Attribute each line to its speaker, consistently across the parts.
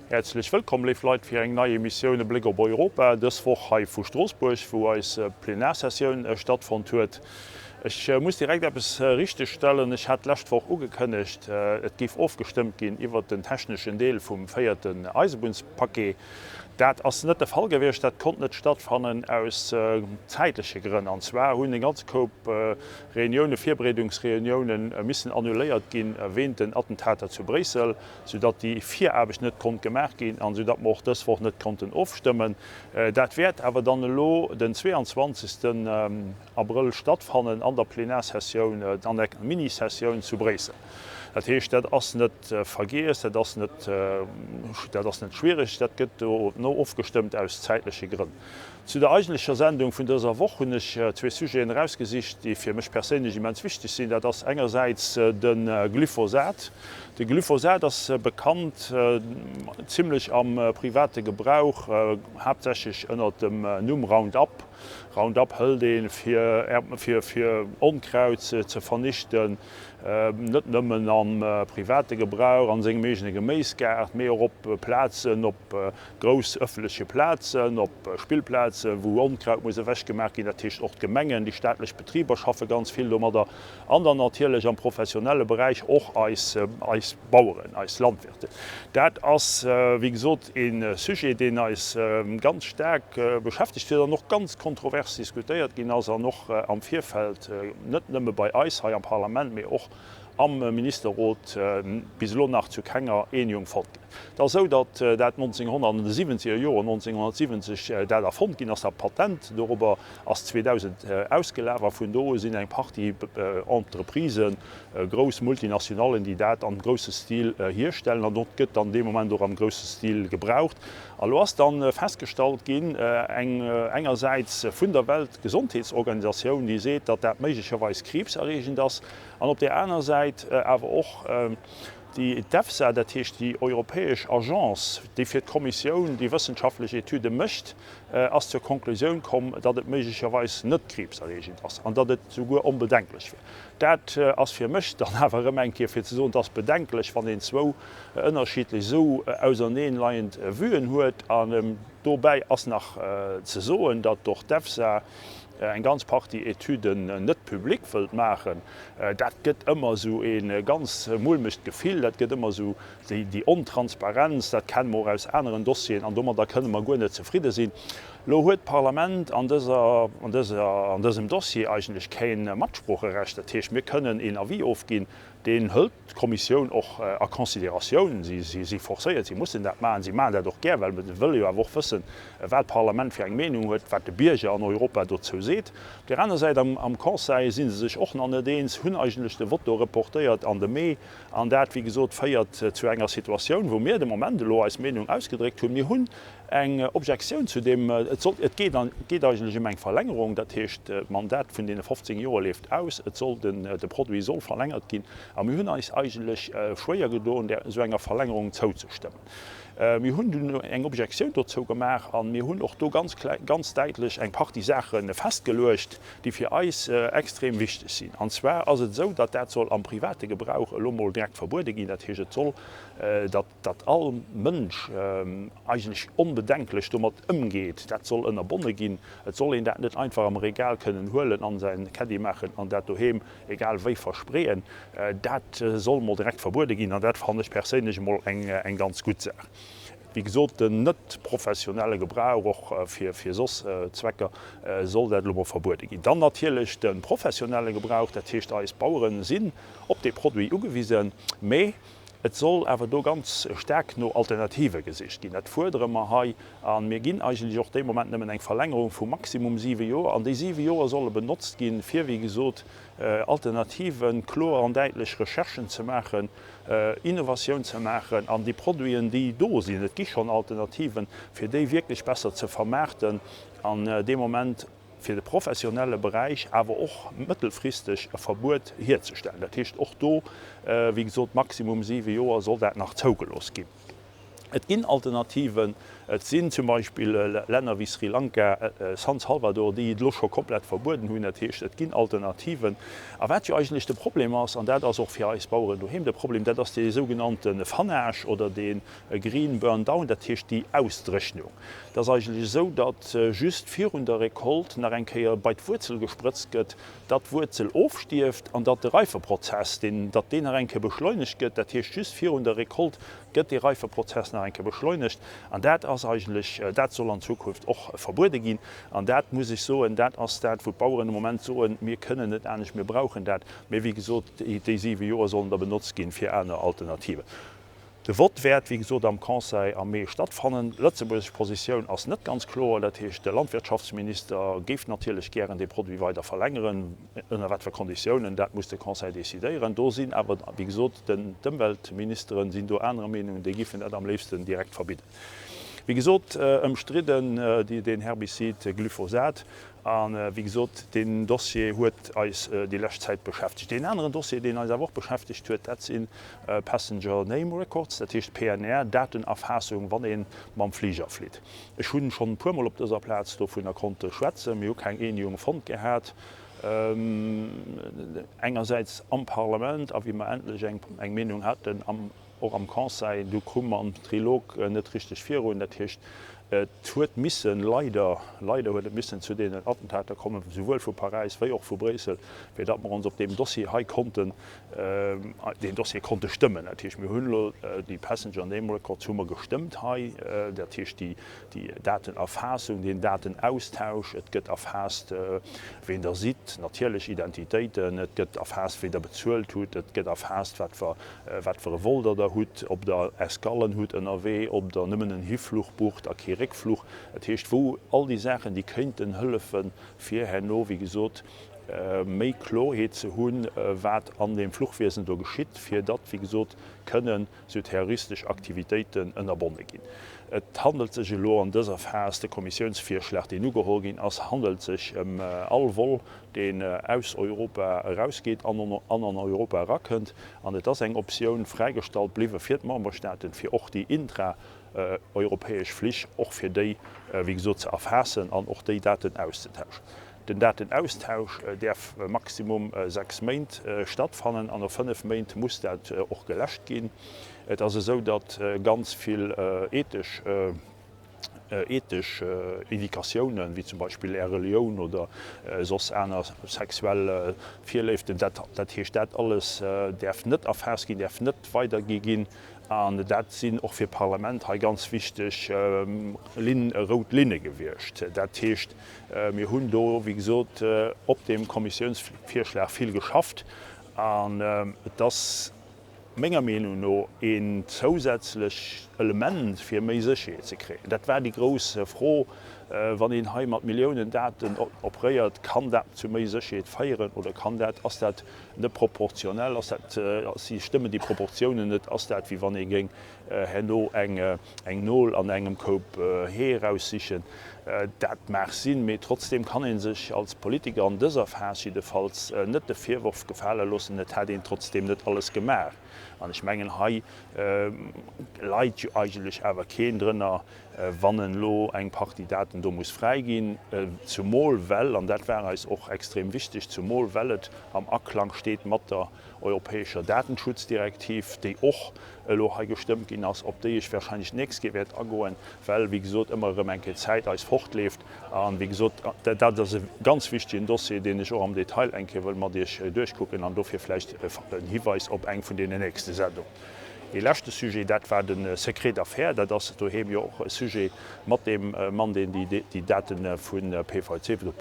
Speaker 1: Häerzlech wëllkomm, léif Leit, fir eng nei Emissioun E Bléck op Europa, dës Woch hei vu Stroossbuerg, wou eis Plenarsessioun stattfonnt huet. Ech muss direkt eppes richtegstellen, Ech hat d'lescht Woch ugekënnegt, et géif ofgestëmmt ginn iwwert den techneschen Deel vum véierten Eisebunnspaquet. Dat ass net de Fall gewiescht. Dat konnt net stattfannen aus zäitleche Grënn. An zwar hunn e ganze Koup Reuniounen, Virbereedungsreuniounen missen annuléiert ginn wéint den Attentater zu Bréissel. soudatt déi Viraarbecht net konnt gemaach ginn an soudatt mer och dës Woch net konnten ofstëmmen. Dat wäert awer dann elo den 22. Abrëll stattfannen an der Plenarsessioun, an der Minisessioun zu Bréissel. Dat heescht, dat ass net vergiess, dat ass net, dat ass net schwierig, dat gëtt do no ofgestëmmt aus zäitleche Grënn. Zu der eigentlecher Sendung vun dëser Woch hunn ech zwee Sujeten erausgesicht, déi fir mech perséinlech immens wichteg sinn. Dat ass engersäits de Glyphosat. De Glyphosat ass bekannt, zimlech am private Gebrauch, haaptsächlech ënnert dem Numm Roundup. Roundup hëlt ee fir Onkraut ze vernichten, net nëmmen am private Gebrauch, an sengem eegene Geméisgaart, mee och op Plazen, op grouss ëffentleche Plazen, op Spillplazen, wou Onkraut muss ewechgemaach ginn, dat heescht och d'Gemengen, déi staatlech Betriber schaffe ganz vill domadder, an dann natierlech am professionelle Beräich och eis, eis Baueren, eis Landwirte. Dat ass, wéi gesot, e Sujet, deen eis ganz staark beschäftegt huet an och ganz kontrovers diskutéiert ginn ass an och am Virfeld, net nëmme bei eis hei am Parlament, mee och am Ministerrot bis elo nach zu kenger Eenegung fonnt ginn. Et ass esou, datt dat 1900, an de siwwenzeger Joren, 1970 dat erfonnt ginn ass, dat Patent dorobber ass 2000 ausgelaf a vun do u sinn eng Partie Entreprisen, grouss Multinationallen, déi dat am grousse Stil hierstellen an dort gëtt dann dee Moment och am grousse Stil gebraucht. A lo ass dann festgestallt ginn, eng engersäits vun der Weltgesondheetsorganisatioun, déi seet, datt dat méiglecherweis kriibserreegend ass, An op där aner Säit awer och déi d'EFSA, dat heescht déi europäesch Agence, déi fir d'Kommissioun déi wëssenschaftlech Etüde mécht, ass zur Konklusioun komm, datt et méiglecherweis net kriibserreegend ass an datt et souguer onbedenklech wier. Dat ass fir mech dann awer erëm eng Kéier fir ze soen, et ass bedenklech, wann een zwou ënnerschiddlech esou auserneenleiend Vuen huet. An dobäi ass nach ze soen, datt och d'EFSA eng ganz Partie Etüden net public wëllt maachen, dat gëtt ëmmer esou ee ganz mulmegt Gefill, dat gëtt ëmmer esou déi Ontransparenz, dat kenne mer och aus aneren Dossieren an domadder kënne mer guer net zefridde sinn. Elo huet d'Parlament an dëser, an dëser, an dësem Dossier eigentlech kee Matsproocherecht, dat heescht, mir kënnen een Avis ofginn, Deen hëlt d'Kommissioun och a Consideratioun. Si si forcéiert, si mussen dat maachen. Si maachen dat och gär, well se wëlle jo awer och wëssen, wat d'Parlament fir eng Meenung huet, wat de Bierger an Europa dozou seet. Op där aner Säit, am Conseil si se sech och nach net eens, hunn eigentlech de Vott do reportéiert an de Mee. An dat, wéi gesot, féiert zu enger Situatioun, wou mir de Moment elo eis Meenung ausgedréckt hunn. Mir hunn Eng Objektioun zu deem, et soll, et geet an, et geet eigentlech ëm eng Verlängerung, dat heescht, d'Mandat vun deene 15 Joer leeft aus, et soll den, de Produit soll verlängert ginn a mir hunn eis eigentlech schwéier gedoen, där, esou enger Verlängerung zouzestëmmen. Mir hunn dunn eng Objektioun dozou gemaach a mir hunn och do ganz klä, ganz däitlech eng Partie Saache festgeluecht, déi fir eis extrem wichteg sinn. An zwar ass et esou, datt dat soll am private Gebrauch elo mol direkt verbuede ginn, dat heescht, et soll, datt, Datt all Mënsch eigentlech onbedenklech domat ëmgeet, dat soll ënnerbonne ginn. Et soll een dat net einfach am Regal kënnen huelen, an säin Caddie maachen an dat doheem egal wéi verspreeën. Dat soll mol direkt verbuede ginn an dat fannen ech perséinlech emol eng ganz gutt Saach. Wéi gesot, den net professionelle Gebrauch, och fir soss Zwecker, soll dat elo mol verbuede ginn. Dann natierlech de professionelle Gebrauch, dat heescht eis Baueren sinn op dee Produit ugewisen, mee Et soll awer do ganz staark no Alternative gesicht ginn. Dat fuerdere mer hei. A mir ginn eigentlech och dee Moment nëmmen eng Verlängerung vu maximum siwe Joer. An déi siwe Joer solle benotzt ginn, fir, wéi gesot, Alternativen, kloer an däitlech Recherchen ze maachen, Innovatioun ze maachen an déi Produiten, déi do sinn, et gi schonn Alternativen, fir déi wierklech besser ze vermaarten an dee Moment, fir de professionelle Beräich awer och mëttelfristeg e Verbuet hierzestellen. Dat heescht, och do, wéi gesot, maximum siwe Joer soll dat nach zougelooss ginn. Et ginn Alternativen. Et sinn zum Beispill Länner wéi Sri Lanka, San Salvador, déi et elo scho komplett verbueden hunn. Dat heescht, et ginn Alternativen. A wat jo eigentlech de Problem ass, an dat ass och fir eis Baueren doheem de Problem, dat ass dee sougenannte Fanage oder dee Green Burn Down, dat heescht déi Ausdréchnung. Et ass eigentlech esou, datt just virun der Recolte nach eng Kéier bei d'Wuerzel gesprëtzt gëtt, datt d'Wuerzel ofstierft an datt de Reifeprozess, deen, datt deen nach eng Kéier beschleunegt gëtt, dat heescht just virun der Recolte gëtt dee Reifeprozess nach eng Kéier beschleunegt an dat ass eigentlech, dat soll an Zukunft och verbuede ginn. An dat muss ech soen, dat ass dat, wou d'Baueren de Moment soen, mir kënnen net anescht, mir brauchen dat. Mee wéi gesot, déi siwe Joer sollen da benotzt ginn fir aner Alternativen. De Vott wäert, wéi gesot, am Conseil am Mee stattfannen. D'lëtzebuergesch Positioun ass net ganz kloer. Dat heescht, de Landwirtschaftsminister géif natierlech gären dee Produit weider verlängeren. Ënner wat fir Konditiounen, dat muss de Conseil decidéieren. Do sinn awer, wéi gesot, d'Ëmweltministeren sinn do anerer Meenung, déi giffen dat am léifsten direkt verbidden. Wéi gesot, ëmstridden deen Herbizid Glyphosat. A wéi gesot, deen Dossier huet eis déi lescht Zäit beschäftegt. Deen aneren Dossier, deen eis awer och beschäftegt huet, dat si Passenger Name Records, dat heescht PNR, Datenerfaassung, wann ee mam Fliger flitt. Ech hu schonn e puermol op dëser Plaz dovunner konnte schwätzen. Mir hu keng Eenegung fonnt gehat, engersäits am Parlament, a wéi mer endlech eng Meenung haten, och am Conseil, du koum mer am Trilog net richteg virun. Dat heescht, et huet missen, leider, leider huet et missen zu deenen Attentater kommen, souwuel vu Paräis wéi och vu Bréissel, fir datt mer ons op deem Dossier hei konnten, deen Dossier konnte stëmmen. Dat heescht, mir hunn elo déi Passenger Name Records hu mer gestëmmt hei, dat heescht déi, déi Datenerfaassung, deen Datenaustausch. Et gëtt erfaasst, ween Der sidd, natierlech Identitéiten, et gëtt erfaasst, wéi Der bezuelt hutt, et gëtt erfaasst, wat fer, wat fir e Vol der der hutt, ob der Escallen hutt ënnerwee, ob der nëmmen en Hifluch bucht a kee Réckfluch. Dat heescht, wou all déi Saachen, déi kéinten hëllefen, fir herno, wéi gesot, méi Klorheet ze hunn, wat an deem Fluchwiesen do geschitt, fir datt, wéi gesot, kënnen esou terroristesch Aktivitéiten ënnerbonne ginn. Et handelt sech elo an dëser Phas, de Kommissiounsvirschlag, deen ugeholl ginn ass, handelt sech ëm all Vol, deen aus Europa erausgeet an an Europa erakënnt. An et ass eng Optioun fräigestallt bliwwe fir d'Memberstaaten, fir och déi intraeuropäesch Flich, och fir déi, wéi gesot, ze erfaassen an och déi Daten auszetauschen. Den Datenaustausch däerf maximum 6 Méint stattfannen an no 5 Méint muss dat och geläscht ginn. Et ass esou, datt ganz vill ethesch ethesch Indikatiounen, wéi zum Beispill Är Relioun oder soss aner sexuell Virléiften, dat, dat heescht, dat alles däerf net erfaasst ginn, däerf net weidergi ginn. An dat sinn och fir d'Parlament hei ganz wichteg Linn, rout Linne gewiescht. Dat heescht, mir hunn do, wéi gesot, op deem Kommissiounsvirschlag vill geschafft an et ass, menger Meenung no een zousätzlech Element fir méi Sécherheet ze kréien. Dat war déi grouss Fro, wann een hei mat Milliounen Daten operéiert, kann dat zu méi Sécherheet féieren oder kann dat, ass dat net proportionell, ass dat, stëmmen déi Proportiounen net, ass dat wéi wann ee géing herno eng Nol an engem Koup Hee eraussichen. Dat mag sinn, mee trotzdeem kann ee sech als Politiker an dëser Phas jiddefalls net de Virworf gefale loossen, et hätt een trotzdeem net alles gemaach. An ech mengen, hei leit jo eigentlech awer keen drënner, wann en elo eng Partie Daten do muss fräiginn, zumol well, an dat war eis och extrem wichteg, zumol well et am Aklang steet mat der europäescher Datenschutzdirektiv, déi och elo hei gestëmmt ginn ass, op déi ech wahrscheinlech d'nächst Kéier wäert agoen, well, wéi gesot, ëmmer erëm eng Kéier d'Zäit eis fortleeft. A wéi gesot, dat ass e ganz wichtigen Dossier, deen ech och am Detail eng Kéier wëll mat Iech duerchkucken an dofir vläicht en Hiweis op eng vun deenen nächste Sendungen. Ee leschte Sujet, dat war de Secret d'affaires. Dat ass doheem jo och e Sujet mat deem Mann, deen déi Date vu PwC, vu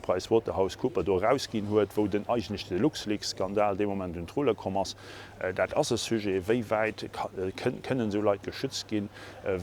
Speaker 1: PricewaterhouseCoopers, do erausginn huet, wou den eigentlech de LuxLeaks-Skandal dee Moment un d'Rulle komm ass. Dat ass e Sujet, wéi wäit kënnen esou Leit geschützt ginn,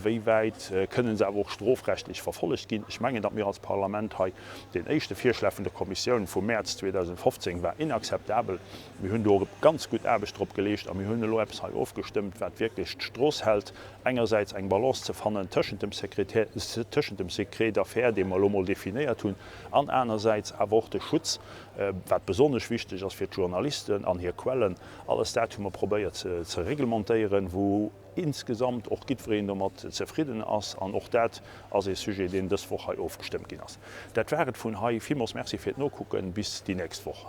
Speaker 1: wéi wäit kënnen se awer och strofrechtlech verfollegt ginn. Ech mengen, datt mir als Parlament hei, deen éischte Virschlag vun der Kommissioun vum Mäerz 2015 war inakzeptabel, mir hunn do ganz gutt Aarbecht drop geleescht a mir hunn elo eppes hei ofgestëmmt, wat wierklech d'Strooss hält, engersäits eng Balance ze fannen tëschent dem tëschent dem Secret d'affaires, dee mer elo mol definéiert hunn, an anersäits awer och de Schutz, wat besonnesch wichteg ass fir d'Journalisten an hir Quellen. Alles dat hu mer probéiert ze reglementéieren, wou. insgesamt och jiddwereen domat zefridden ass. An och dat ass ee Sujet, deen dës Woch hei ofgestëmmt ginn ass. Dat war et vun hei. Villmools Merci fir d'Nokucken. Bis déi nächst Woch.